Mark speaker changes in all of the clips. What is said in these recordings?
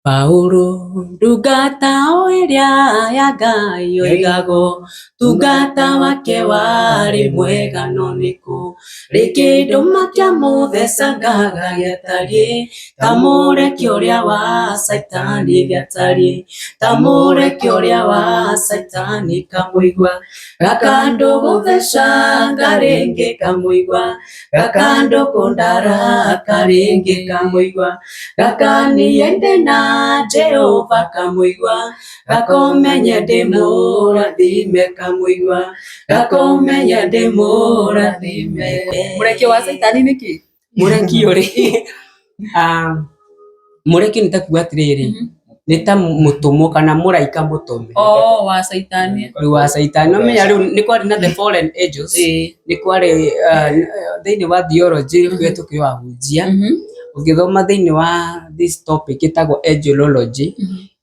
Speaker 1: Paulo ndungata o ĩrĩa ya Ngai oigagwo tungata wake warĩ mwega no nĩkũ rĩ kĩndũ matiamũthecangaga gĩatariĩ ta mũrekio ũrĩa wa Caitani, gĩatariĩ ta mũrekio ũrĩa wa Caitani. Kamũigua gakandũ gũthecanga rĩngĩ, kamũigua gakandũ kũndaraka rĩngĩ, kamũigua gakaniende na Jehova, kamũigua gakomenye ndĩ mũrathime, kamũigua gakomenye ndĩ mũrathime.
Speaker 2: Mũrekio wa Caitani nĩ kĩ?
Speaker 1: Mũrekio rĩ, ah, mũrekio nĩ ta kuga atĩrĩrĩ, nĩ ta mũtũmwo kana mũraika mũtũme.
Speaker 2: Oh, wa Caitani.
Speaker 1: Rĩu wa Caitani. No menya rĩu nĩ kwarĩ na the fallen angels. Nĩ kwarĩ thĩinĩ wa theology kũrĩa tũkĩrĩ ahunjia. Ũngĩthoma thĩinĩ wa this topic ĩtagwo angelology,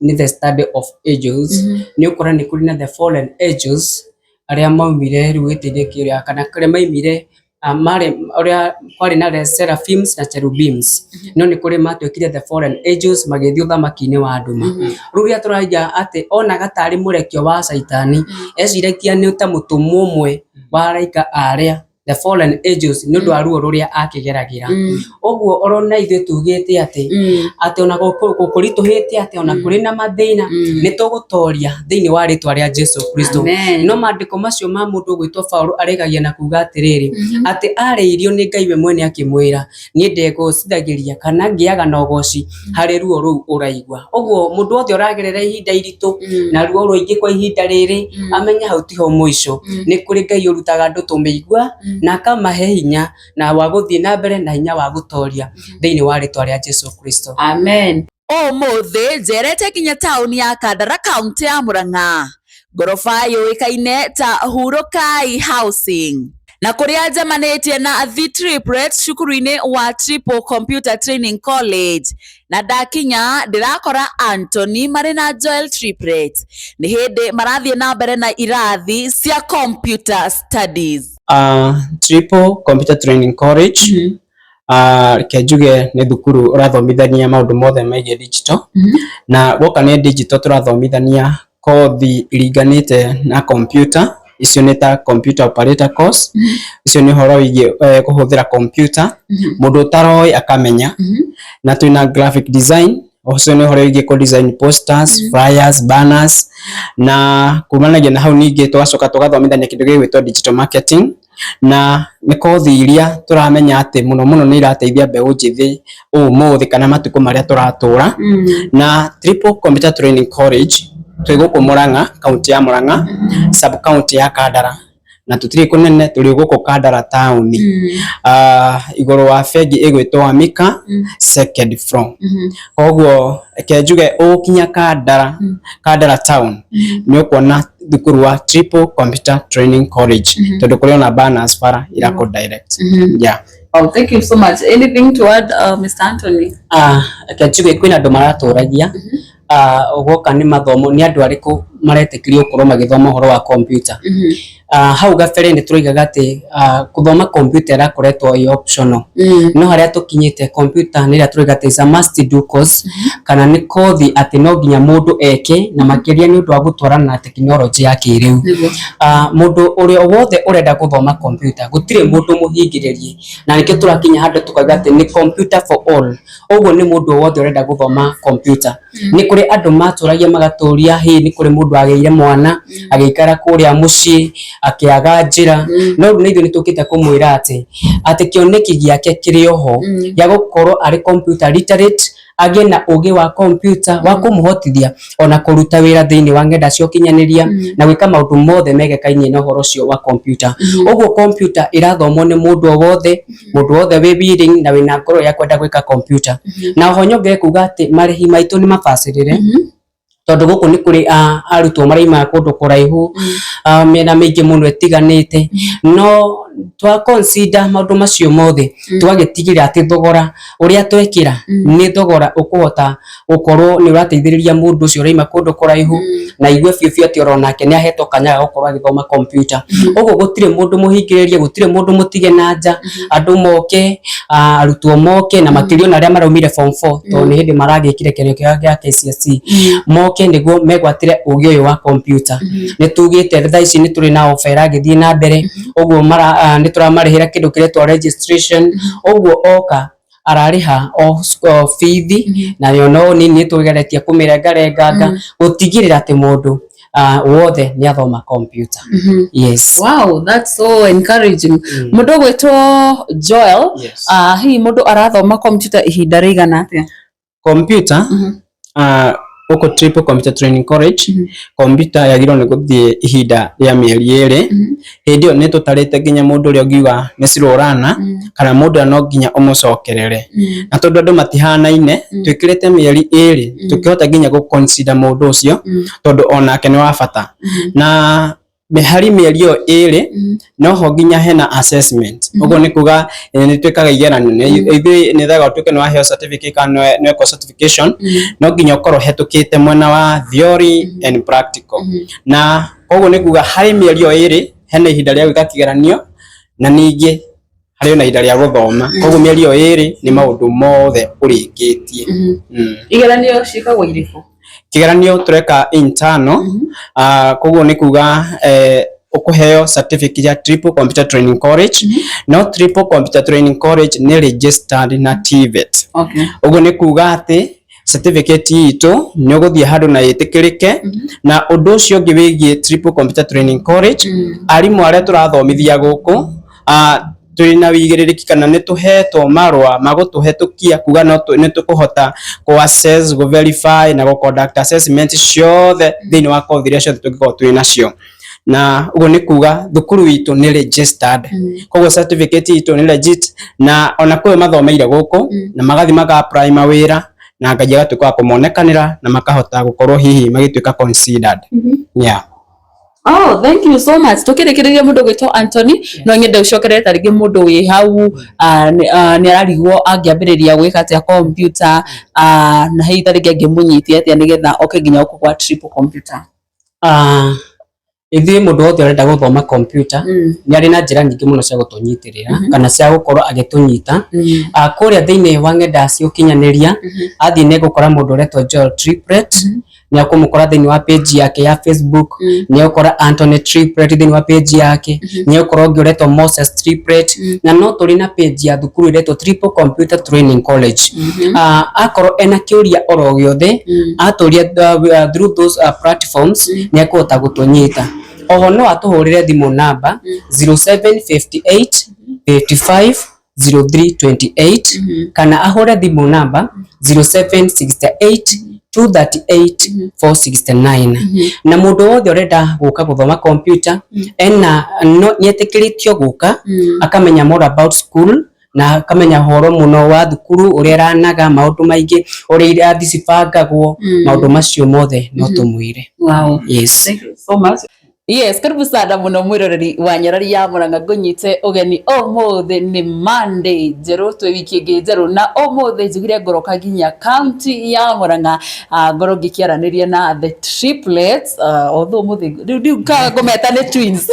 Speaker 1: nĩ the study of angels, nĩ ũkora nĩ kũrĩ na the fallen angels arĩa maumire rĩu gĩtĩ-inĩ kĩrĩa kana kũrĩa maumire, marĩ ũrĩa kwarĩ na the seraphims na cherubims, no nĩ kũrĩ matuĩkire the fallen angels magĩthiĩ ũthamaki-inĩ wa nduma. Rĩu rĩrĩa tũraiga atĩ onaga tarĩ mũrekio wa Caitani, eciragia nĩ ta mũtũmwo ũmwe wa araika arĩa the fallen angels nĩ ũndũ wa ruo rũrĩa akĩgeragĩra. Ũguo orona ithuĩ tugĩte atĩ ona kũritũhĩte atĩ ona kũrĩ na mathĩna, nĩ tũgũtoria thĩinĩ wa rĩtwa rĩa Jesu Kristo.
Speaker 2: Amen.
Speaker 1: No maandĩko macio ma mũndũ ũgwĩtwo Paulo arĩkagia na kuga atĩrĩrĩ, atĩ arĩirio nĩ Ngai we mwene akĩmwĩra, niĩ ndegocithagĩria kana ngĩaga na ũgoci harĩ ruo rũu ũraigua. Ũguo mũndũ wothe ũragerera ihinda iritũ na ruo rũingĩ kwa ihinda rĩrĩ, amenye hau tiho mũico. Nĩ kũrĩ Ngai ũrutaga andũ tũmĩigua na akamahe hinya na wa gũthiĩ na mbere na hinya wa gũtoria thĩinĩ wa rĩtwa rĩa Jesu Kristo.
Speaker 2: Amen.
Speaker 3: Ũmũthĩ njerete nginya taũni ya Kandara, kaunti ya Murang'a, ngoroba yũĩkaine ta Hurukai Housing, na kũrĩa njemanĩtie na The Triplets cukuru-inĩ wa Triple Computer Training College. Na ndakinya ndĩrakora Anthony marĩ na Joel Triplet nĩ hĩndĩ marathiĩ na mbere na irathi cia computer studies.
Speaker 1: Triple Computer Training College, reke njuge nĩ thukuru ũrathomithania maũndũ mothe megiĩ digital. Na woka nĩ digital, tũrathomithania kothi iringanĩte na computer. Icio nĩ ta computer operator course. Icio nĩ ũhoro wĩgiĩ kũhũthĩra computer, mũndũ ũtaroĩ akamenya. Na twĩna graphic design, ũcio nĩ ũhoro wĩgiĩ kũ design posters, flyers, banners. Na kumanagia na hau ningĩ tũgacoka tũgathomithania kĩndũ gĩgwĩtwo digital marketing, na nĩ kothi iria tũramenya atĩ mũno mũno nĩ irateithia mbeũ njĩthĩ ũmũthĩ kana matukũ marĩa tũratũra. Na Triple Computer Training College twĩ gũkũ Murang'a, kaunti ya Murang'a, sub county ya Kandara, na tũtirĩ kũnene, tũrĩ gũkũ Kandara taũni, igũrũ wa bengi ĩgwĩtwo Amika, second floor. Koguo reke njuge ũgũkinya Kandara, Kandara town, nĩ ũkuona thukuru wa Triple Computer Training College, tondũ kũrĩ ona banners bara irakũ direct, yeah.
Speaker 2: Oh, thank you so much. Anything to add, Mr. Anthony?
Speaker 1: Reke njuge kwĩna andũ maratũragia, guoka nĩ mathomo, nĩ andũ arĩkũ maretĩkĩrio gũkorwo magĩthoma ũhoro wa computer. Hau gabere nĩ tũroigaga atĩ gũthoma computer ĩrakoretwo ĩ optional, no harĩa tũkinyĩte computer nĩ ĩrĩa tũroiga atĩ is a must do course, kana nĩ kothi atĩ no nginya mũndũ eke, na makĩria nĩ ũndũ wa gũtwarana na tekinoronjĩ ya kĩrĩu. Mũndũ ũrĩa wothe ũrenda gũthoma computer, gũtirĩ mũndũ mũhingĩrĩrie, na nĩkĩo tũrakinya handũ tukauga atĩ nĩ computer for all. Ũguo nĩ mũndũ wothe ũrenda gũthoma computer. Nĩ kũrĩ andũ matũragia magatũria, hĩ, nĩ kũrĩ mũndũ agĩire mwana agĩikara kũrĩa mũciĩ akĩaga njĩra, no rĩu nĩ ithuĩ nĩ tũkĩte kũmwĩra atĩ kĩoneki gĩake kĩrĩ oho gĩa gũkorwo arĩ computer literate, agĩe na ũgĩ wa computer wa kũmũhotithia ona kũruta wĩra thĩinĩ wa ng'enda cia ũkinyanĩria na gwĩka maũndũ mothe megekainie na ũhoro ũcio wa computer. Ũguo computer ĩrathomwo nĩ mũndũ o wothe, mũndũ wothe wĩ willing na wĩna ngoro ya kwenda gwĩka computer. Na oho nyongere kuga atĩ marĩhi maitũ nĩ mabacĩrĩre. Tondu guku ni kuri arutwo maraima kundu kuraihu, miena mingi muno itiganite, no twa consider maundu macio mothe, twagitigirira ati thogora uria twekira ni thogora ukuhota gukorwo ni urateithiriria mundu ucio uraima kundu kuraihu na igue biu biu ati oronake ni ahetwo kanya ga gukorwo agithoma computer. Uguo gutire mundu muhingiririe, gutire mundu mutige na nja. Andu moke, arutwo moke, na makiria ona aria maraumire form 4, tondu ni hindi maragikire kigerio kia gia KCSE, moke niguo megwatire ugi uyu wa computer. Ni tugite thaa ici ni turi na offer iragithie na mbere uguo, mara ni turamarihira kindu kiretwo registration. Uguo oka arariha o bithi, nayo no nini tugeretie kumirengarenganga gutigirira ati mundu wothe ni athoma computer. Yes.
Speaker 2: Wow, that's so encouraging. Mundu gwitwo Joel,
Speaker 1: Yes.
Speaker 2: Hihi mundu arathoma computer ihinda rĩigana atĩa?
Speaker 1: Computer, gũkũ Triple Computer Training College, computer yagĩrĩirwo nĩ gũthiĩ ihinda rĩa mĩeri 2. Hĩndĩ ĩyo nĩ tũtarĩte nginya mũndũ ũrĩa ũngiuga nĩ slow learner, kana mũndũ ũrĩa no nginya ũmũcokerere. Na tondũ andũ matihanaine, twĩkĩrĩte mĩeri 2, tũkĩhota nginya gũ consider mũndũ ũcio, tondũ onake nĩ wa bata. Na harĩ mĩeri ĩyo 2, noho nginya hena assessment. Ũguo nĩ kuga nĩ twĩkaga igeranio. Ithuĩ nĩthaga ũtuĩke nĩ waheo certificate kana nĩ wekwo certification, no nginya ũkorwo ũhetũkĩte mwena wa theory and practical. Na koguo nĩ kuga harĩ mĩeri ĩyo 2 hena ihinda rĩa gwĩka kĩgeranio, na ningĩ harĩ ona ihinda rĩa gũthoma. Koguo mĩeri ĩyo 2 nĩ maũndũ mothe ũrĩkĩtie.
Speaker 2: Igeranio ciĩkagwo irĩkũ?
Speaker 1: Kĩgeranio tũreka internal. Koguo nĩ kuga ũkũheo certificate ya Triple Computer Training College. No Triple Computer Training College nĩ registered na TVET. Ũguo nĩ kuga atĩ certificate itũ nĩ ũgũthiĩ handũ na ĩtĩkĩrĩke. Na ũndũ ũcio ũngĩ wĩgiĩ Triple Computer Training College, arimũ arĩa tũrathomithia gũkũ, tũrĩ na wĩigĩrĩrĩki kana nĩ tũhetwo marũa ma gũtũhetũkia kuga no nĩ tũkũhota kũ assess, gũ verify na gũ conduct assessment ciothe thĩinĩ wa kothi iria ciothe tũngĩkorwo twĩ nacio. Na ũguo nĩ kuga thukuru itũ nĩ registered, koguo certificate itũ nĩ legit. Na ona kwĩ mathomeire gũkũ na magathiĩ maka apply mawĩra, na Ngai agatuĩka wa kũmonekanĩra na makahota gũkorwo hihi magĩtuĩka considered. Yeah.
Speaker 2: Oh, thank you so much. Tukirikiria mundu gwitwo Anthony, no nyende ucokerere ta ringi mundu wi hau ni ararigwo angiambiriria gwika atia computer, na hihi ta ringi angimunyitia atia nigetha oke nginya guku kwa Triple Computer.
Speaker 1: Ithuĩ mũndũ wothe ũrenda gũthoma computer nĩ arĩ na njĩra nyingĩ mũno cia gũtũnyitĩrĩra kana cia gũkorwo agĩtũnyita. Kũrĩa thĩinĩ wa ng'enda cia ũkinyanĩria, athiĩ nĩ egũkora mũndũ ũretwo Joel Triplet, nĩ ekũmũkora thĩinĩ wa page yake ya Facebook, nĩ egũkora Anthony Triplet thĩinĩ wa page yake, nĩ egũkora ũngĩ ũretwo Moses Triplet, na no tũrĩ na page ya thukuru ĩretwo Triple Computer Training College. Akorwo ena kĩũria oro gĩothe, atũria through those platforms, nĩ ekũhota gũtũnyita. Oho no atũhũrĩre thimũ namba 0758 55 0328, kana ahũre thimũ namba 0768 238 469. Na mũndũ wothe ũrenda gũka gũthoma computer ena no nĩetĩkĩrĩtio gũka akamenya more about school, na akamenya ũhoro mũno wa thukuru, ũrĩa ĩranaga maũndũ maingĩ, ũrĩa irathi cibangagwo, maũndũ macio mothe no tũmwĩre.
Speaker 2: Wow.
Speaker 1: Yes.
Speaker 2: Thank you so much. Yes, karibu sana muno mwiroreri wa Nyarari ya Murang'a, ngunyite ugeni umuthi ni Monday njeru, twi wiki ingi njeru, na umuthi njugire ngoroka nginya county ya Murang'a, ngorwo ngikiaraniria na the triplets, although umuthi riu ndiu ka ngumeta ni twins.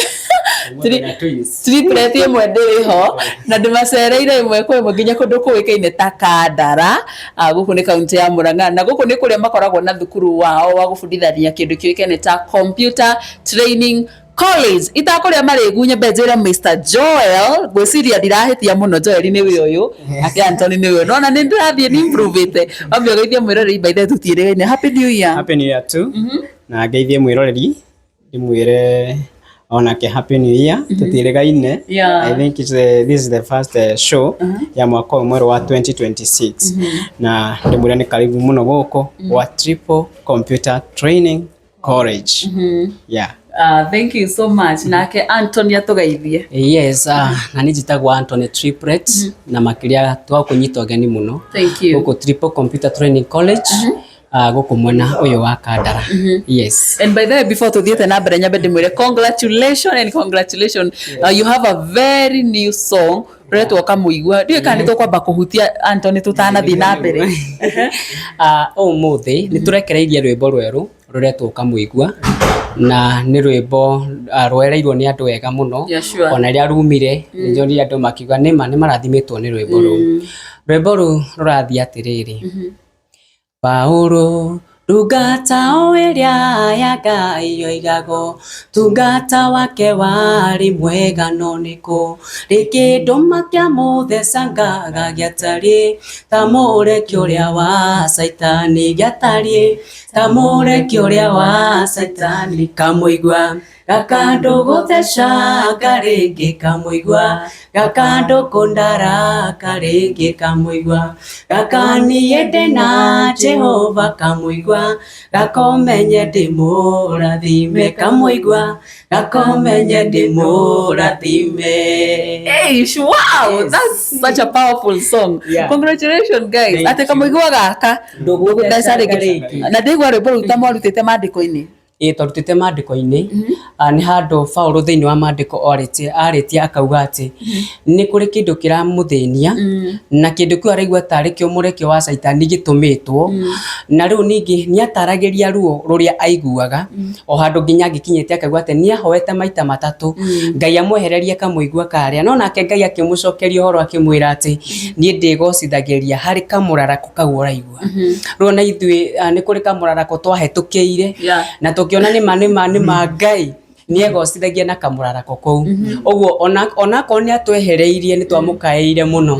Speaker 2: Triplet ĩmwe ndĩrĩ ho, na ndĩmacereire ĩmwe kwa ĩmwe nginya kũndũ kũĩkaine ta Kandara. Gũkũ nĩ kaunti ya Murang'a, na gũkũ nĩ kũrĩa makoragwo na thukuru wao wa gũbundithania kĩndũ kĩũĩkaine ta computer training college. Itakũrĩa marĩgu, nyambe njĩre Mr Joel, ngwĩciria ndirahĩtia mũno, Joel nĩwe ũyũ, ake Anthony nĩwe ũyũ, nona nĩ ndĩrathiĩ nĩ improvĩte. Wambe ũgeithie mwĩroreri, by the way tũtiĩrĩgaine. Happy New Year.
Speaker 1: Happy New Year too. Na ngeithie mwĩroreri, ndĩmwĩre onake Happy New Year. Tũtiĩrĩgaine. I think this is the first show ya mwaka ũyũ mwerũ wa 2026, na ndĩmwĩre nĩ karibu mũno gũkũ gwa Triple Computer Training College. Yeah.
Speaker 2: Thank you so much. Nake Anthony atũgeithie.
Speaker 1: Yes, na niĩ njĩtagwo Anthony Triplet, na makĩria twakũnyita ũgeni mũno
Speaker 2: Thank you.
Speaker 1: gũkũ Triple Computer Training College. Gũkũ mwena ũyũ wa Kandara. Yes.
Speaker 2: And by the way, before tuthiĩte na mbere, nyambe ndĩmwĩre congratulations and congratulations. You have a very new song ũretwo Kamũigua. Ndiũĩ kana nĩ tũkwamba kũhutia Anthony tũtanathiĩ na mbere.
Speaker 1: Ũmũthĩ nĩ tũrekereirie rwĩmbo rwerũ rũretwo Kamũigua, na nĩ rwĩmbo rwereirwo nĩ andũ wega mũno.
Speaker 2: Yeah, sure.
Speaker 1: Ona rĩrĩa rumire nĩ nyonire andũ makiuga nĩma nĩ marathimĩtwo nĩ rwĩmbo rũu. Rwĩmbo rũu rũrathiĩ atĩrĩrĩ: Paulo ndungata o ĩrĩa ya Ngai yoigagwo, tungata wake warĩ mwega, no nĩkũ rĩ kĩndũ makĩamũthecangaga gĩatariĩ ta mũrekio ũrĩa wa Caitani, gĩatariĩ ta mũrekio ũrĩa wa Caitani. Kamũigua gakandũgũtheca rĩngĩ, kamũigua gakandũkũndaraka rĩngĩ, kamũigua gakaniĩ ndĩna Jehova, kamũigua gakomenye ndĩmũrathime, kamũigua gakomenye ndĩmũrathime.
Speaker 2: Eish, wow,
Speaker 1: Yes.
Speaker 2: That's such a powerful song.
Speaker 1: Yeah.
Speaker 2: Congratulations guys.
Speaker 1: Thank
Speaker 2: Atĩ
Speaker 1: you.
Speaker 2: kamũigua gaka
Speaker 1: Ndũgũtheca
Speaker 2: rĩngĩ.
Speaker 1: rĩngĩ.
Speaker 2: Na ndĩgua rwĩmbo rũu ta mwarutĩte maandĩko-inĩ.
Speaker 1: Ĩ, twarutĩte maandĩko-inĩ. Nĩ handũ Paũlũ thĩinĩ wa maandĩko arĩtie arĩtie akauga atĩ nĩ kũrĩ kĩndũ kĩramũthĩnia, na kĩndũ kĩu araigua tarĩ kĩo mũrekio wa Caitani gĩtũmĩtwo. Na rĩu ningĩ nĩ ataragĩria ruo rũrĩa aiguaga, o handũ nginya angĩkinyĩte akauga atĩ nĩ ahoete maita matatũ Ngai amwehererie kamũigua karĩa, no nake Ngai akĩmũcokeria ũhoro akĩmwĩra atĩ niĩ ndĩgocithagĩria harĩ kamũrarako kau ũraigua. Rĩu ona ithuĩ nĩ kũrĩ kamũrarako twahetũkĩire na tũkĩona nĩma nĩma nĩma Ngai nĩegocithagia na kamũrarako kũu. Ũguo onakorwo nĩ atwehereirie, nĩ twamũkaĩire mũno.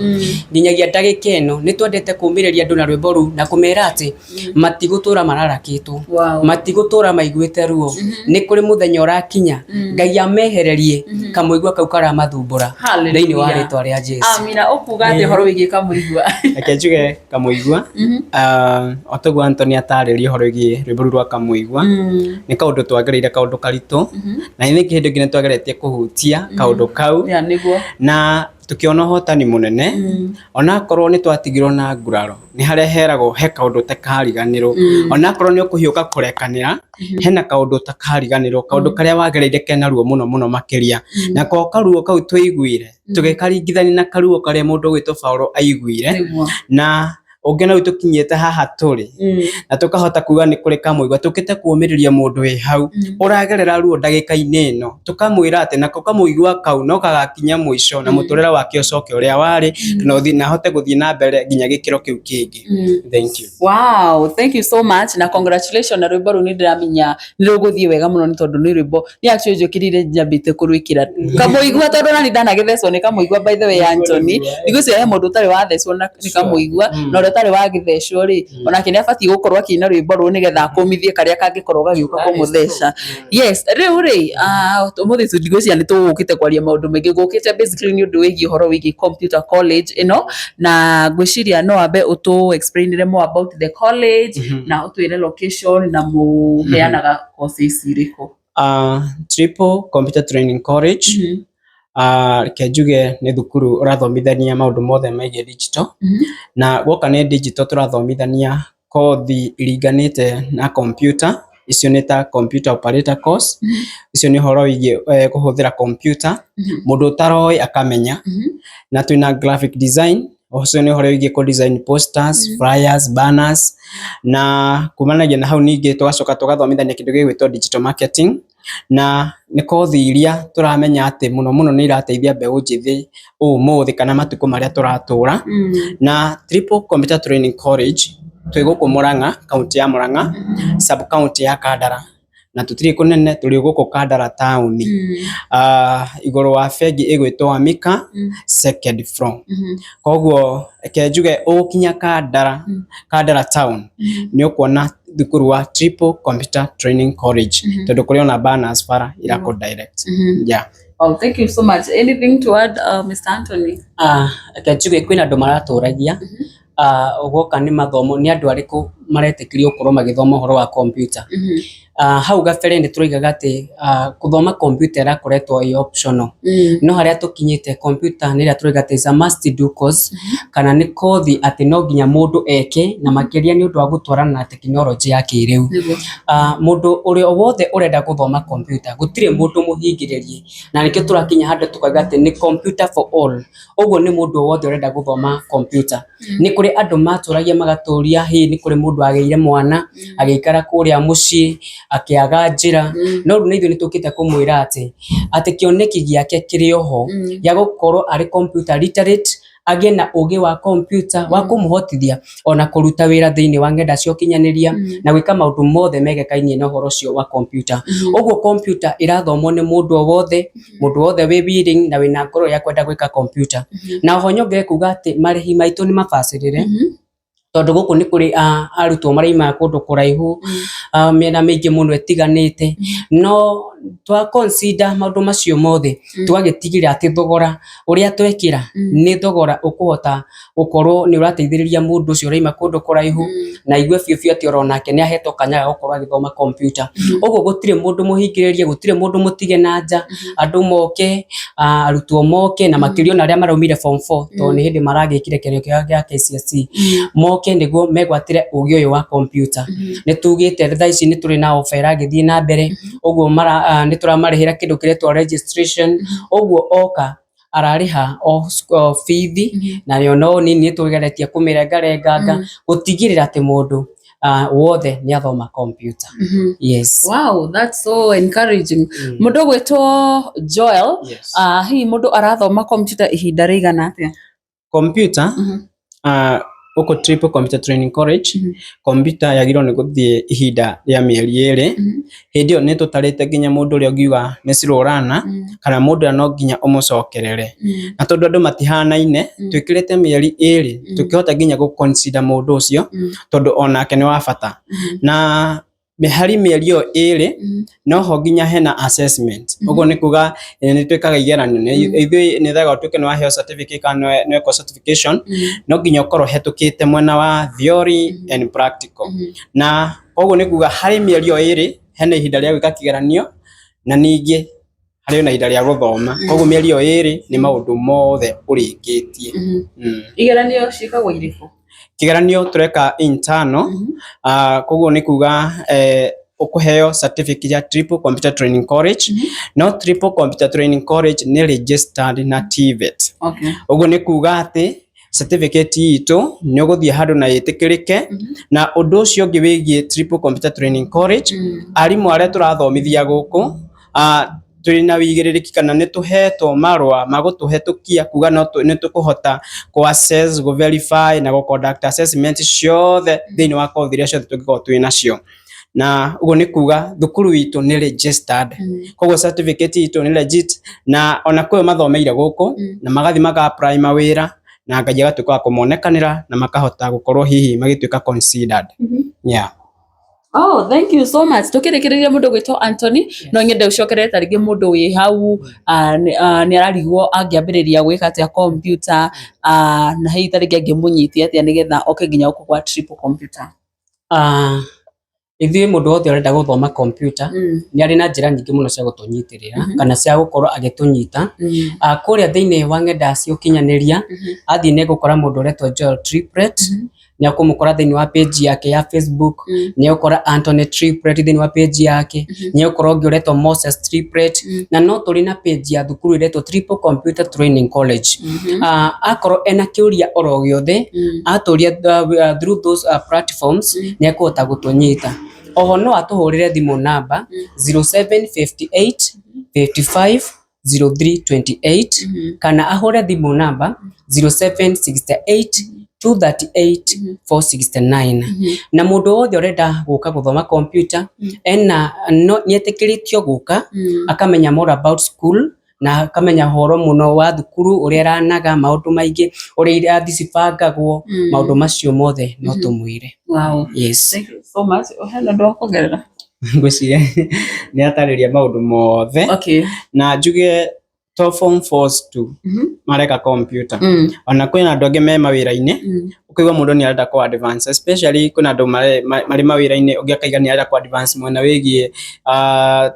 Speaker 1: Nginyagia ndagĩka ĩno nĩ twendete kũmĩrĩria andũ na rwĩmbo rũu na kũmera atĩ matigũtũra mararakĩtwo, matigũtũra maiguĩte ruo. Nĩ kũrĩ mũthenya ũrakinya Ngai amehererie kamũigua kau karamathumbũra thĩinĩ wa rĩtwa rĩa Jesu.
Speaker 2: Amina. Ũkuga atĩ ũhoro wĩgiĩ kamũigua?
Speaker 1: Reke njuge kamũigua, o taguo Anthony atarĩria ũhoro wĩgiĩ rwĩmbo rũu rwa Kamũigua, nĩ kaũndũ twagereire, kaũndũ karitũ, na nĩ hĩndĩ ĩngĩ nĩ twageretie kũhutia kaũndũ kau
Speaker 2: Yeah, nĩguo.
Speaker 1: na tukiona ũhotani mũnene, onakorwo nĩ twatigirwo na nguraro. Nĩ harĩa heragwo he kaũndũ ũtakariganĩrwo, onakorwo nĩ ũkũhiũka kũrekanĩra, hena kaũndũ ũtakariganĩrwo, kaũndũ karĩa wagereire kena ruo mũno mũno makĩria. Nako karuo kau twaiguire tũgĩkaringithania na karuo karĩa mũndũ ũgwĩtwo Paũlũ aiguire, na ũngĩona rĩu tũkinyĩte haha tũrĩ na tũkahota kuga nĩ kũrĩ kamũigua, tũkĩte kũũmĩrĩria mũndũ wĩ hau ũragerera ruo ndagĩka-inĩ ĩno, tũkamwĩra atĩ nako kamũigua kau no gagakinya mũico na mũtũrĩre wake ũcoke ũrĩa warĩ, na ũthiĩ na ahote gũthiĩ na mbere nginya gĩkĩro kĩu kĩngĩ. Thank you.
Speaker 2: Wow, thank you so much na congratulations. Na rwĩmbo rũu nĩ ndĩramenya nĩ rũgũthiĩ wega mũno, nĩ tondũ nĩ rwĩmbo nĩ actually njũkĩrire njambĩte kũrwĩkĩra kamũigua, tondũ nani ndanagĩthecwo nĩ kamũigua. By the way, Anthony, ndigwĩciria he mũndũ ũtarĩ wathecwo na nĩ kamũigua, na ũrĩa ũtarĩ wagĩthecwo rĩ, onake nĩ abatiĩ gũkorwo akĩina rwĩmbo rũu nĩgetha akũmithie karĩa kangĩkorwo gagĩũka kũmũtheca. Yes, rĩu rĩ, ũmũthĩ tu ndigwĩciria nĩ tũgũkĩte kwaria maũndũ maingĩ. Gũkĩte basically nĩ ũndũ wĩgiĩ ũhoro wĩgiĩ computer college ĩno, na ngwĩciria no ambe ũtũ explainire more about the college na ũtwĩre location na mũheanaga courses irĩkũ.
Speaker 1: Triple Computer Training College, reke njuge nĩ thukuru ũrathomithania maũndũ mothe megiĩ digital. Na guoka nĩ digital, tũrathomithania kothi iringanĩte na computer. Icio nĩ ta computer operator course. Icio nĩ ũhoro wĩgiĩ kũhũthĩra computer, mũndũ ũtaroĩ akamenya. Na twĩna graphic design, ũcio nĩ ũhoro wĩgiĩ kũ design posters, flyers, banners. Na kumanagia na hau ningĩ tũgacoka tũgathomithania kĩndũ gĩgwĩtwo digital marketing, na nĩ kothi iria tũramenya atĩ mũno mũno nĩ irateithia mbeũ njĩthĩ ũmũthĩ kana matukũ marĩa tũratũra. Na Triple Computer Training College twĩ gũkũ Murang'a, kaunti ya Murang'a, sub county ya Kandara, na tũtirĩ kũnene, tũrĩ gũkũ Kandara taũni, igũrũ wa bengi ĩgwĩtwo Amika, second floor. Koguo reke njuge ũgũkinya Kandara, Kandara town, nĩ ũkuona thukuru wa Triple Computer Training College, tondũ kũrĩ ona banners bara irakũ direct. Yeah.
Speaker 2: Oh, thank you so much. Anything to add, Mr. Anthony?
Speaker 1: Reke njuge kwĩna andũ maratũragia, guoka nĩ mathomo, nĩ andũ arĩkũ maretĩkĩrio gũkorwo magĩthoma ũhoro wa computer. Hau gabere nĩ tũroigaga atĩ gũthoma computer ĩrakoretwo ĩ optional, no harĩa tũkinyĩte computer nĩ ĩrĩa tũroiga atĩ is a must do course, kana nĩ kothi atĩ no nginya mũndũ eke, na makĩria nĩ ũndũ wa gũtwarana na tekinoronjĩ ya kĩrĩu. Mũndũ ũrĩa wothe ũrenda gũthoma computer, gũtirĩ mũndũ mũhingĩrĩrie, na nĩkĩo tũrakinya handũ tũkauga atĩ nĩ computer for all. Ũguo nĩ mũndũ wothe ũrenda gũthoma computer. Nĩ kũrĩ andũ matũragia magatũria, hihi nĩ kũrĩ mũndũ agĩire mwana agĩikara kũrĩa mũciĩ akĩaga njĩra, no rĩu na ithuĩ nĩ tũkĩte kũmwĩra atĩ kĩoneki gĩake kĩrĩ oho gĩa gũkorwo arĩ computer literate, agĩe na ũgĩ wa computer wa kũmũhotithia ona kũruta wĩra thĩinĩ wa ng'enda cia ũkinyanĩria na gwĩka maũndũ mothe megekainie na ũhoro ũcio wa computer. Ũguo computer ĩrathomwo nĩ mũndũ o wothe, mũndũ wothe wĩ willing na wĩna ngoro ya kwenda gwĩka computer. Na oho nyongerere kuga atĩ marĩhi maitũ nĩ mabacĩrĩre, tondũ gũkũ nĩ kũrĩ arutwo maraima kũndũ kũraihu, mĩena mĩingĩ mũno ĩtiganĩte, no twa consider maũndũ macio mothe, tũgagĩtigĩrĩra atĩ thogora ũrĩa twekĩra nĩ thogora ũkũhota gũkorwo nĩ ũrateithĩrĩria mũndũ ũcio ũraima kũndũ kũraihu, na aigue biũ biũ atĩ oro nake nĩ ahetwo kanya ga gũkorwo agĩthoma computer. Ũguo gũtirĩ mũndũ mũhingĩrĩrie, gũtirĩ mũndũ mũtige na nja, andũ moke, arutwo moke, na makĩria ona arĩa maraumire form 4, tondũ nĩ hĩndĩ maragĩkire kĩgerio kĩao gĩa KCSE, moke nĩguo megwatĩre ũgĩ ũyũ wa computer. Nĩ tugĩte thaa ici nĩ tũrĩ na offer ĩragĩthiĩ na mbere, ũguo nĩ tũramarĩhĩra kĩndũ kĩretwo registration, ũguo oka ararĩha o bithi, nayo no nini nĩ tũgeretie kũmĩrengarenganga gũtigĩrĩra atĩ mũndũ wothe nĩ athoma computer. Yes.
Speaker 2: Wow, that's so encouraging. Mũndũ ũgwĩtwo Joel, hihi mũndũ arathoma computer ihinda rĩigana atĩa?
Speaker 1: Computer, gũkũ Triple Computer Training College, computer yagĩrĩirwo nĩ gũthiĩ ihinda rĩa mĩeri 2. Hĩndĩ ĩyo nĩ tũtarĩte nginya mũndũ ũrĩa ũngiuga nĩ slow learner, kana mũndũ ũrĩa no nginya ũmũcokerere. Na tondũ andũ matihanaine, twĩkĩrĩte mĩeri 2, tũkĩhota nginya gũ consider mũndũ ũcio, tondũ onake nĩ wa bata. Na harĩ mĩeri ĩyo 2, noho nginya hena assessment. Ũguo nĩ kuga nĩ twĩkaga igeranio, ithuĩ nĩgetha ũtuĩke nĩ waheo certificate kana nĩ wekwo certification, no nginya ũkorwo ũhetũkĩte mwena wa theory and practical. Na koguo nĩ kuga harĩ mĩeri ĩyo 2, hena ihinda rĩa gwĩka kĩgeranio, na ningĩ harĩ ona ihinda rĩa gũthoma. Koguo mĩeri ĩyo 2 nĩ maũndũ mothe ũrĩkĩtie.
Speaker 2: Igeranio ciĩkagwo irĩkũ?
Speaker 1: Kĩgeranio tũreka internal, koguo nĩ kuga ũkũheo certificate ya Triple Computer Training College, no Triple Computer Training College nĩ registered na TVET. Ũguo nĩ kuga atĩ certificate itũ nĩ ũgũthiĩ handũ na ĩtĩkĩrĩke. Na ũndũ ũcio ũngĩ wĩgiĩ Triple Computer Training College, arimũ arĩa tũrathomithia gũkũ, tũrĩ na wĩigĩrĩrĩki kana nĩ tũhetwo marũa ma gũtũhetũkia kuga no nĩ tũkũhota kũ assess, gũ verify na gũ conduct assessment ciothe thĩinĩ wa kothi iria ciothe tũngĩkorwo twĩ nacio. Na ũguo nĩ kuga thukuru itũ nĩ registered, koguo certificate itũ nĩ legit, na ona kwĩ mathomeire gũkũ na magathiĩ maka apply mawĩra, na Ngai agatuĩka wa kũmonekanĩra na makahota gũkorwo hihi magĩtuĩka considered. Yeah.
Speaker 2: Oh, thank you so much. Tukĩrĩkĩrĩria mũndũ gwĩtwo Anthony, no nyende ũcokerere ta rĩngĩ mũndũ wĩ hau nĩ ararigwo angĩambĩrĩria gwĩka atĩa computer, na hihi ta rĩngĩ angĩmũnyitia atĩa nĩgetha oke nginya gũkũ gwa Triple Computer.
Speaker 1: Ithuĩ mũndũ wothe ũrenda gũthoma computer nĩ arĩ na njĩra nyingĩ mũno cia gũtũnyitĩrĩra kana cia gũkorwo agĩtũnyita. Kũrĩa thĩinĩ wa ng'enda cia ũkinyanĩria, athiĩ nĩ egũkora mũndũ ũretwo Joel Triplet, nĩ ekũmũkora thĩinĩ wa page yake ya Facebook, nĩ egũkora Anthony Triplet thĩinĩ wa page yake, nĩ egũkora ũngĩ ũretwo Moses Triplet, na no tũrĩ na page ya thukuru ĩretwo Triple Computer Training College. Akorwo ena kĩũria oro gĩothe, atũria through those platforms, nĩ ekũhota gũtũnyita. Oho no atũhũrĩre thimũ namba 0758 55 0328, kana ahũre thimũ namba 0768 238 469. Na mũndũ wothe ũrenda gũka gũthoma computer, ena no nĩetĩkĩrĩtio gũka akamenya more about school, na akamenya ũhoro mũno wa thukuru, ũrĩa ĩranaga maũndũ maingĩ, ũrĩa irathi cibangagwo, maũndũ macio mothe no tũmwĩre.
Speaker 2: Wow.
Speaker 1: Yes.
Speaker 2: Thank you so much. Hena ũndũ wa kuongerera?
Speaker 1: Ngwĩciria nĩ atarĩria maũndũ mothe. Na njuge To form fours tu mareka computer. Ona kwĩna andũ angĩ me mawĩra-inĩ, ũkaigua mũndũ nĩ arenda kũ advance, especially kwĩna andũ marĩ mawĩra-inĩ, ũngĩ akaiga nĩ arenda kũ advance mwena wĩgiĩ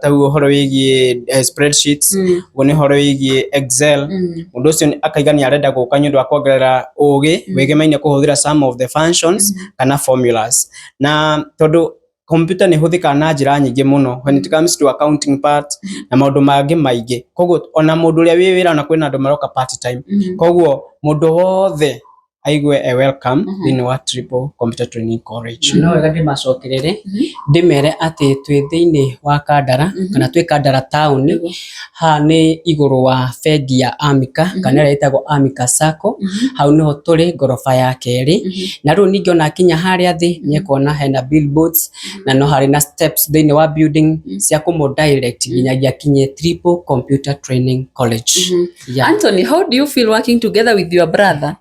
Speaker 1: ta ũhoro wĩgiĩ spreadsheets, ũguo nĩ ũhoro wĩgiĩ Excel. Mũndũ ũcio akaiga nĩ arenda gũka nĩ ũndũ wa kuongerera ũgĩ wĩgemaine kũhũthĩra some of the functions kana formulas. Na tondũ computer nĩ ĩhũthĩkaga na njĩra nyingĩ mũno when it comes to accounting part na maũndũ mangĩ maingĩ. Koguo ona mũndũ ũrĩa wĩ wĩra, ona kwĩna andũ maroka part time. Koguo mũndũ wothe aigue e welcome thĩinĩ wa Triple Computer Training College. No wega ndĩmacokerere ndĩmere atĩ twĩ thĩinĩ wa Kandara kana twĩ Kandara town, haha nĩ igũrũ wa bengi ya Amika kana ĩrĩa ĩtagwo Amika Sacco, hau nĩho tũrĩ ngoroba ya kerĩ. Na rĩu ningĩ ona akinya harĩa thĩ nĩ ekuona hena billboards na no harĩ na steps thĩinĩ wa building cia kũmũ direct nginyagia akinye Triple Computer Training College. Yeah.
Speaker 2: Anthony, how do you feel working together with your brother?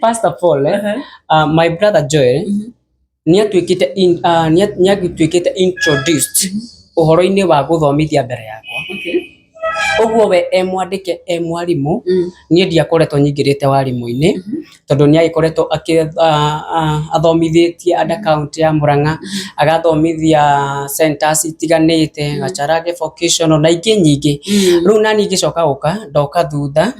Speaker 1: First of all, my brother Joel nĩ atuĩkĩte introduced ũhoro-inĩ wa gũthomithia mbere yakwa. Ũguo we e mwandĩke e mwarimũ, niĩ ndiakoretwo nyingĩrĩte warimũ-inĩ, tondũ nĩ agĩkoretwo athomithĩtie under county ya Murang'a, agathomithia centers itiganĩte, Gacharage vocational na ingĩ nyingĩ. Rĩu nani ngĩcoka gũka ndoka thutha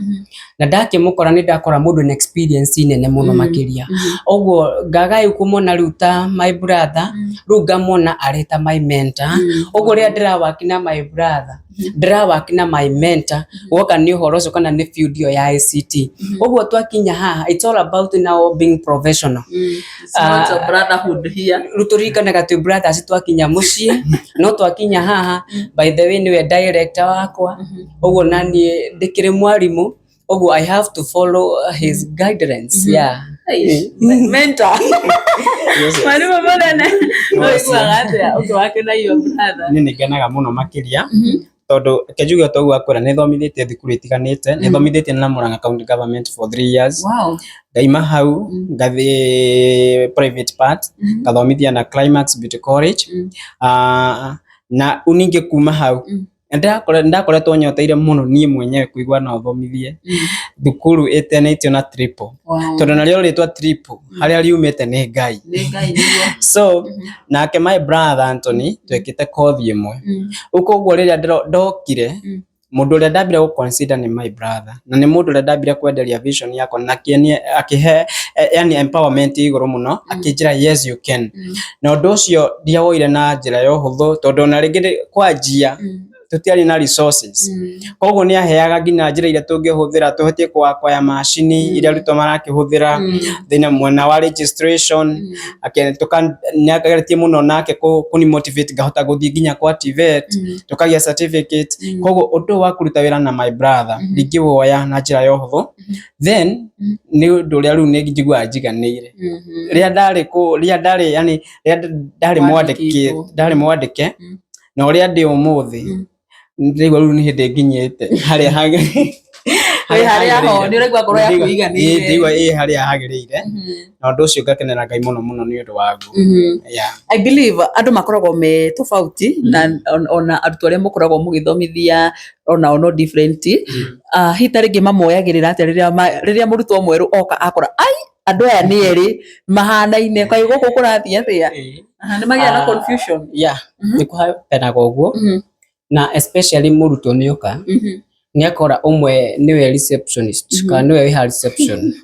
Speaker 1: na ndakĩmũkora nĩ ndakora mũndũ na experience nene mũno makĩria. Ũguo ngaga rĩu kũmona rĩu ta my brother, rĩu ngamona arĩ ta my mentor. Ũguo rĩrĩa ndĩrawaki na my brother, ndĩrawaki na my mentor, woka nĩ ũhoro ũcio kana nĩ field ĩyo ya ICT. Ũguo twakinya haha, it's all about now being professional.
Speaker 2: It's not a brotherhood here.
Speaker 1: Rĩu tũririkanaga twĩ brothers twakinya mũciĩ, no twakinya haha, by the way, nĩwe director wakwa, ũguo naniĩ ndĩkĩrĩ mwarimũ, ũguo I have to follow his guidance, yeah.
Speaker 2: Mentor.
Speaker 1: Yes.
Speaker 2: Mwalimu mũnene. Ũiguaga atĩa ũkĩwake na your brother?
Speaker 1: Niĩ nĩ ngenaga mũno makĩria, tondũ reke njuge o ta ũguo akwĩra, nĩ thomithĩtie thukuru itiganĩte, nĩ thomithĩtie na Murang'a County Government for 3 years. Ngaima hau ngathiĩ private part, ngathomithia na Climax Beauty College. Na ningĩ kuma hau ndakoretwo nyoteire mũno niĩ mwenyewe kũigua no thomithie thukuru ĩtanĩtio na Triple, tondũ narĩo rĩtwa Triple harĩa riumĩte nĩ Ngai.
Speaker 2: Nĩ Ngai nĩguo.
Speaker 1: So nake my brother Anthony twekĩte kothi ĩmwe. Rĩu koguo rĩrĩa ndokire, mũndũ ũrĩa ndambire gũ consider nĩ my brother, na nĩ mũndũ ũrĩa ndambire kwenderia vision yakwa na akĩhe yani empowerment igũrũ mũno, akĩnjĩra, "Yes, you can." Na ũndũ ũcio ndiawoire na njĩra ya ũhũthũ, tondũ ona rĩngĩ kwanjia tũtiarĩ na resources. Koguo nĩ aheaga nginya njĩra iria tũngĩhũthĩra tũhotie kwaya macini iria arutwo marakĩhũthĩra thĩinĩ mwena wa registration. Nĩ ageretie mũno nake kũni motivate ngahota gũthiĩ nginya kwa TVET, tũkagĩa certificate. Koguo ũndũ wa kũruta wĩra na my brother ndingĩwoya na njĩra ya ũhũthũ. Then nĩ ũndũ ũrĩa rĩu nĩ njiguaga njiganĩire rĩrĩa ndarĩ kũ rĩrĩa ndarĩ, yani rĩrĩa ndarĩ mwandĩke, ndarĩ mwandĩke na ũrĩa ndĩ ũmũthĩ, ndĩraigua rĩu nĩ hĩndĩ nginyĩte harĩa
Speaker 2: Wĩ harĩa ho, nĩ ũraigua ngoro yaku ĩiganĩire.
Speaker 1: Ndĩraigua ĩ harĩa hagĩrĩire, na ũndũ ũcio ngakenera Ngai mũno mũno nĩ ũndũ waguo, yeah.
Speaker 2: I believe andũ makoragwo me tofauti na ona arutwo arĩa mũkoragwo mũgĩthomithia onao no different. Hihi ta rĩngĩ mamoyagĩrĩra atĩa rĩrĩa mũrutwo mwerũ oka akora ai andũ aya nĩ erĩ mahanaine, kaĩ gũkũ kũrathiĩ atĩa? Nĩ magĩa na confusion?
Speaker 1: Yeah, nĩ kũhapenaga ũguo, na especially mũrutwo nĩ oka nĩ akora ũmwe nĩwe receptionist kana nĩwe wĩ ha reception,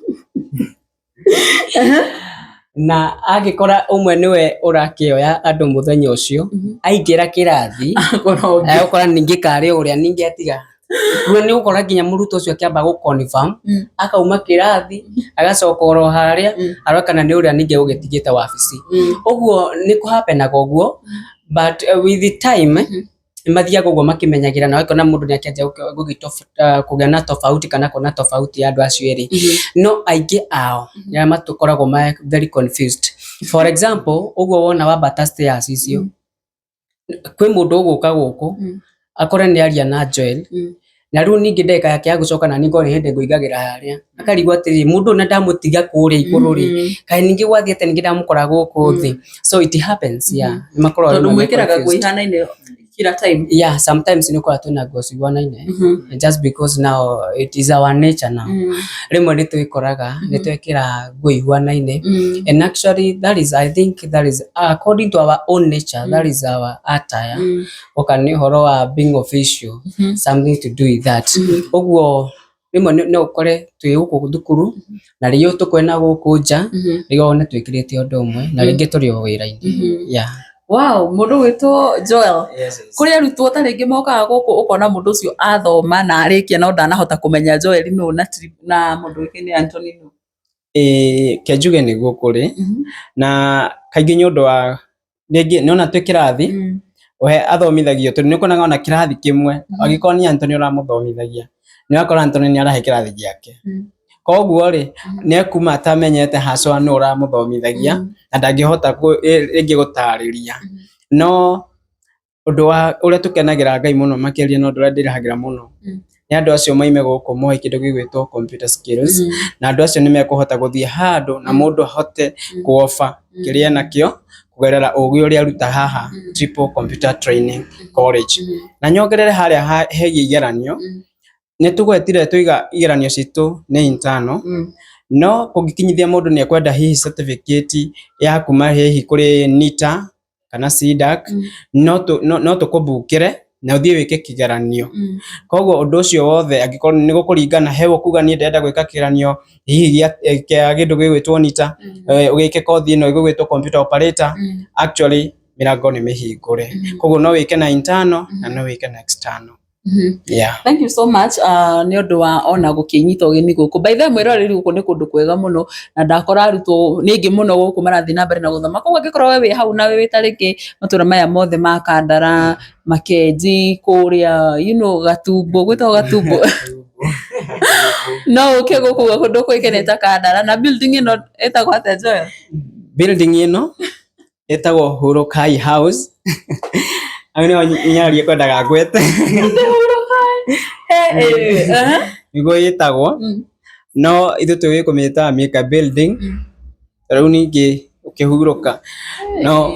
Speaker 1: na angĩkora ũmwe nĩwe ũrakĩoya andũ mũthenya ũcio, aingĩra kĩrathi agũkora ningĩ karĩ ũrĩa ningĩ atiga. Rĩu nĩ ũgũkora nginya mũrutwo ũcio akĩamba gũ confirm, akauma kĩrathi agacoka oro harĩa arore kana nĩ ũrĩa ningĩ ũgĩtigĩte wabici. Ũguo nĩ kũhapenaga ũguo, but with the time nĩ mathiaga ũguo makĩmenyagĩra, na ũgakora mũndũ nĩ akĩanjia kũgĩa na tofauti kana kuona tofauti ya andũ acio erĩ. No aingĩ ao nĩ arĩa matũkoragwo me very confused. For example, ũguo wona wambata stairs icio, kwĩ mũndũ ũgũka gũkũ akore nĩ aria na Joel, na rĩu ningĩ ndagĩka yake ya gũcoka na ningĩ nĩ hĩndĩ ngũingagĩra harĩa, akarigwo atĩrĩrĩ, mũndũ ũyũ na ndamũtiga kũrĩa igũrũ rĩ, kaĩ ningĩ gwathiĩ atĩa ningĩ ndamũkora gũkũ thĩ? So it happens, yeah, nĩ makoragwo
Speaker 2: tondũ
Speaker 1: rĩmwe me
Speaker 2: mwĩkĩraga nguo
Speaker 1: confused.
Speaker 2: ihanaine. Kila time.
Speaker 1: Yeah, sometimes nĩ ũkoraga twĩna nguo ciguanaine, just because now it is our nature now. Rĩmwe nĩ twĩkoraga nĩ twekĩra nguo ihuanaine, and actually that is, I think that is according to our own nature, that is our attire. Oka nĩ ũhoro wa being official, something to do with that. Ũguo rĩmwe no ũkore twĩ gũkũ thukuru na rĩngĩ tũkwena gũkũ nja, rĩngĩ wone twĩkĩrĩte ũndũ ũmwe na rĩngĩ tũrĩ o wĩra-inĩ. Yeah.
Speaker 2: Wow, mũndũ gwĩtwo Joel.
Speaker 1: Yes.
Speaker 2: Kũrĩ arutwo ta rĩngĩ mokaga gũkũ ũkona mũndũ ũcio athoma na arĩkia no ndanahota kũmenya Joel nũ na na mũndũ wĩkaine Anthony nũ.
Speaker 1: Ĩĩ, ke njuge nĩguo kũrĩ, na kaingĩ nĩ ũndũ wa rĩngĩ nĩona twĩ kĩrathi we athomithagio, tondũ nĩ ũkonaga ona kĩrathi kĩmwe angĩkorwo nĩ Anthony ũramũthomithagia, nĩ ũrakora Anthony nĩ arahe kĩrathi gĩake, koguo rĩ nĩ ekuma atamenyete haswa nũ ũramũthomithagia, na ndangĩhota rĩngĩ gũtarĩria. No ũndũ wa ũrĩa tũkenagĩra Ngai mũno makĩria, na ũndũ ũrĩa ndĩrahagĩra mũno, nĩ andũ acio moime gũkũ moĩ kĩndũ gĩgwĩtwo computer skills, na andũ acio nĩ mekũhota gũthiĩ handũ na mũndũ ahote kuoba kĩrĩa enakĩo kũgerera ũgĩ ũrĩa aruta haha Triple Computer Training College. Na nyongerere harĩa hegiĩ igeranio, nĩ tũgwetire tũiga igeranio citũ nĩ internal, no kũngĩkinyithia mũndũ nĩ ekwenda hihi certificate ya kuma hihi kũrĩ NITA kana CDACC, no tũkũmbukĩre na ũthiĩ wĩke kĩgeranio. Koguo ũndũ ũcio wothe angĩkorwo nĩ gũkũringana, he ũkuga niĩ ndĩrenda gwĩka kĩgeranio hihi gĩa kĩndũ gĩgwĩtwo NITA, ũgĩke kothi ĩno ĩgwĩtwo computer operator, actually mĩrango nĩ mĩhingũre. Koguo no wĩke na internal na no wĩke na external. Yeah.
Speaker 2: Thank you so much nĩ ũndũ wa ona gũkĩnyita ũgeni gũkũ. By the way, mwĩroreri, gũkũ nĩ kũndũ kwega mũno na ndakora arutwo nĩ aingĩ mũno gũkũ marathiĩ na mbere na gũthoma. Koguo angĩkorwo we wĩ hau na wĩ ta rĩngĩ matũra maya mothe ma Kandara, Makenji, kũrĩa Gatumbo, gwĩtagwo Gatumbo, no ũke gũkũ kũndũ kũĩkaine ta Kandara. Na building ĩno ĩtagwo atĩa, Joel?
Speaker 1: Building ĩno ĩtagwo Hurukai House. Hau nĩho nyarie kwendaga ngwete. Nĩguo ĩtagwo, no ithuĩ tũĩ kũmĩta Mika Building. Rĩu ningĩ ũkĩhurũka no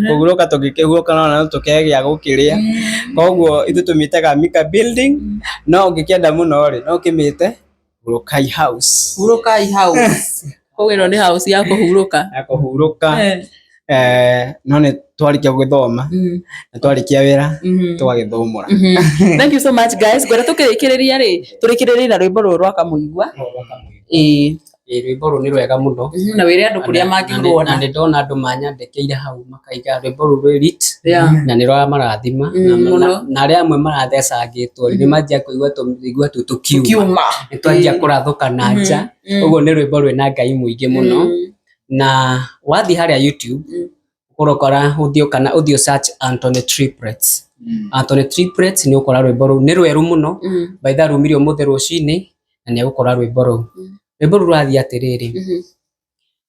Speaker 1: kũhurũka, tũngĩkĩhurũka no tũkegĩa gũkĩrĩa, koguo ithuĩ tũmĩtaga Mika Building, no ũngĩkĩenda mũno rĩ, no ũkĩmĩte Hurukai House.
Speaker 2: Hurukai House. Koguo ĩno nĩ house ya kũhurũka.
Speaker 1: Ya kũhurũka. No nĩ twarĩkia gũgĩthoma na twarĩkia wĩra tũgagĩthũmũra.
Speaker 2: Thank you so much, guys. Ngwenda tũkĩrĩkĩrĩria rĩ, tũrĩkĩrĩrie na rwĩmbo rũrũ rwa Kamũigua. Ĩĩ.
Speaker 1: Ĩĩ, rwĩmbo rũu nĩ rwega mũno.
Speaker 2: Na wĩre andũ kũrĩa mangĩruona.
Speaker 1: Na nĩ ndona andũ manyandĩkĩire hau makaiga rwĩmbo rũu rwĩ lit na nĩ rwa marathima, na arĩa amwe marathecangĩtwo nĩ manjia kũigua tũmĩigua tũu tũkiuma, nĩ twanjia kũrathũka na nja. Ũguo nĩ rwĩmbo rwĩna Ngai mũingĩ mũno, na wathiĩ harĩa YouTube ũrokora ũthiĩ kana ũthiĩ search Anthony Triplets, Anthony Triplets, nĩ ũkora rwĩmbo rũu nĩ rwerũ mũno. By the rumire ũmũthĩ rũcinĩ na nĩ egũkora rwĩmbo rũu. Rwĩmbo rũu rũrathiĩ atĩrĩrĩ: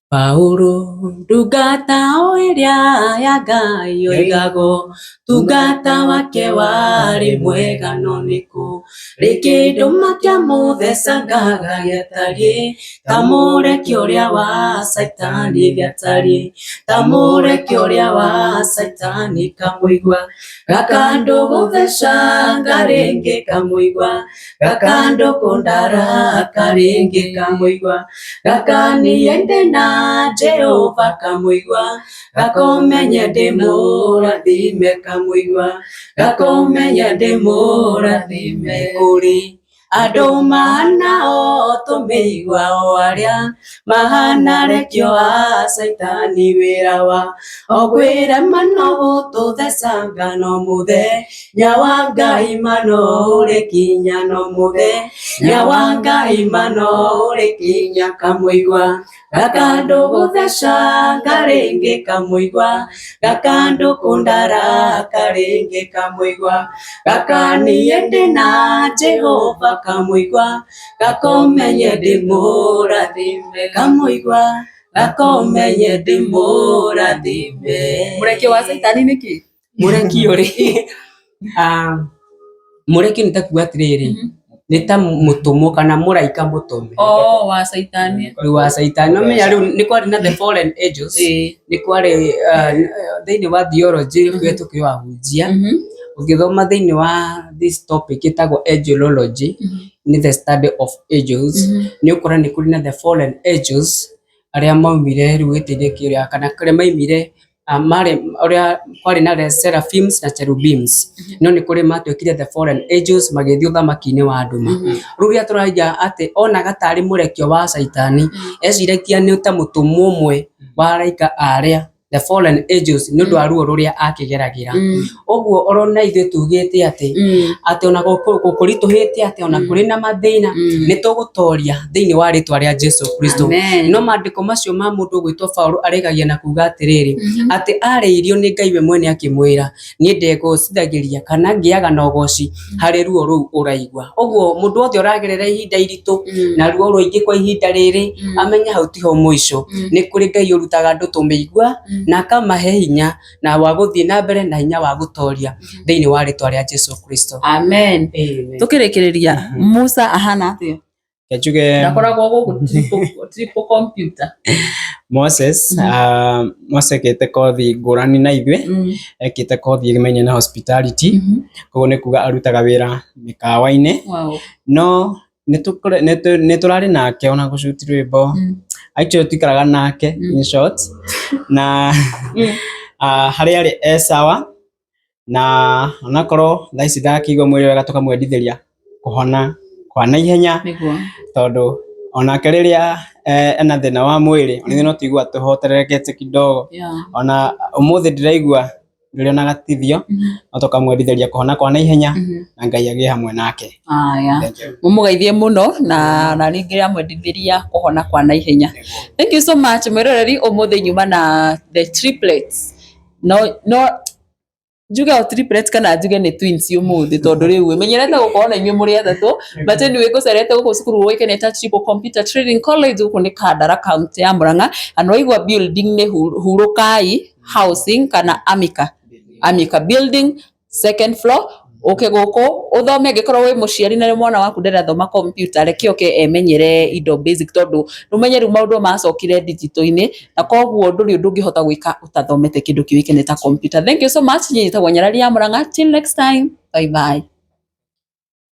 Speaker 1: Paulo ndungata o ĩrĩa ya Ngai oigagwo tungata wake warĩ mwega, no nĩkũ rĩ kĩndũ makĩamũthecangaga gĩatariĩ ta mũrekio ũrĩa wa Caitani, gĩatariĩ ta mũrekio ũrĩa wa Caitani. Kamũigua gakandũ gũthecanga rĩngĩ, kamũigua gakandũ kũndaraka rĩngĩ, kamũigua gakanie ndĩ na Jehova, kamũigua gakomenye ndĩ mũrathime, kamũigua gakomenye ndĩ mũrathime. Kũrĩ andũ mahana o tũmĩigua, o arĩa mahana rekio a Caitani, wĩra wa o kwĩrema no gũtũthecanga, no mũthenya wa Ngai mano ũrĩkinya, no mũthenya wa Ngai mano ũrĩkinya. Kamũigua gakandũ gũthecanga rĩngĩ, kamũigua gakandũ kũndaraka rĩngĩ, kamũigua gakanie ndĩ na Jehova, kamũigua gakomenye ndĩ mũrathime, kamũigua gakomenye ndĩ mũrathime.
Speaker 2: Mũrekio wa Caitani nĩ kĩ?
Speaker 1: Mũrekio rĩ, mũrekio nĩ ta kuga atĩrĩrĩ, Nĩ ta mũtũmwo kana mũraika mũtũme.
Speaker 2: Oh, wa caitani.
Speaker 1: Rĩu wa caitani no menya rĩu nĩ kwarĩ na the fallen angels. Nĩ kwarĩ thĩinĩ wa theology kũrĩa tũkĩrĩ ahunjia. Ũngĩthoma thĩinĩ wa this topic ĩtagwo angelology, nĩ the study of angels, nĩ ũkora nĩ kũrĩ na the fallen angels arĩa maumire rĩu gĩtĩ-inĩ kĩrĩa kana kũrĩa maumire marĩ ũrĩa kwarĩ na the seraphims na cherubims, no nĩ kũrĩ matuĩkire the fallen angels magĩthiĩ ũthamaki-inĩ wa nduma. Rĩu rĩrĩa tũraiga atĩ onaga tarĩ mũrekio wa caitani, eciragia nĩ ta mũtũmwo ũmwe wa araika arĩa the fallen angels nĩ ũndũ wa ruo rũrĩa akĩgeragĩra. Ũguo orona ithuĩ tugĩte atĩ atĩ ona gũkũritũhĩte atĩ ona kũrĩ na mathĩna nĩ tũgũtoria thĩinĩ wa rĩtwa rĩa Jesu Kristo. No maandĩko macio ma mũndũ ũgwĩtwo Paũlũ arĩkagia na kuga atĩrĩrĩ, atĩ arĩirio nĩ Ngai we mwene akĩmwĩra niĩ ndegocithagĩria kana ngĩaga na ũgoci harĩ ruo rũu ũraigua. Ũguo mũndũ wothe ũragerera ihinda iritũ na ruo rũingĩ kwa ihinda rĩrĩ amenye hau tiho mũico. Nĩ kũrĩ Ngai ũrutaga andũ tũmĩigua na akamahe hinya na wa gũthiĩ na mbere na hinya wa gũtoria thĩinĩ wa rĩtwa rĩa Jesu Kristo.
Speaker 2: Amen.
Speaker 1: Amen.
Speaker 2: Tukĩrĩkĩrĩria, Musa ahana atĩa?
Speaker 1: Njuge
Speaker 2: Ndakoragwo gũkũ triple computer.
Speaker 1: Moses, Moses ekĩte kothi ngũrani na ithuĩ, ekĩte kothi ĩgĩmaine na hospitality, koguo nĩ kuga arutaga wĩra mĩkawa-inĩ.
Speaker 2: Wow.
Speaker 1: No nĩ tũrarĩ nake ona gũcuti rwĩmbo. Actually tuikaraga nake in short na harĩa arĩ e sawa, na onakorwo thaa ici ndakĩigua mwĩrĩ wega tũkamwendithĩria kũhona kwa naihenya.
Speaker 2: Nĩguo.
Speaker 1: Tondũ onake rĩrĩa ena thĩna wa mwĩrĩ ona ithuĩ no tũigua tũhoterekete kidogo. Ona ũmũthĩ ndĩraigua ndũrĩ ona gatithio, no tũkamwendithĩria kũhona kwa naihenya na Ngai agĩe hamwe nake.
Speaker 2: Aya.
Speaker 1: Thank you.
Speaker 2: Mũmũgeithie mũno na ningĩ amwendithĩria kũhona kwa naihenya. Thank you so much mwĩroreri, ũmũthĩ nyuma na the triplets. No no njuge o triplets kana njuge nĩ twins ũmũthĩ tondũ rĩu menyerete gũkorwo na inyuĩ mũrĩ atatũ, but anyway ngũcerete gũkũ cukuru ũĩkaine ta Triple Computer Training College gũkũ nĩ Kandara kaunti ya Murang'a, na nĩwaigua building nĩ Hurukai Housing kana Amika Amika building second floor. Ũke gũkũ ũthome, angĩkorwo wĩ mũciari na mwana waku ndarathoma computer, reke oke emenyere indo basic, tondũ ũmenye rĩu maũndũ macokire digital-inĩ na koguo ndũrĩ ũndũ ũngĩhota gwĩka ũtathomete kĩndũ kĩũĩkaine ta computer. Thank you so much. Niĩ njĩtagwo Nyarari ya Murang'a. Till next time, bye bye.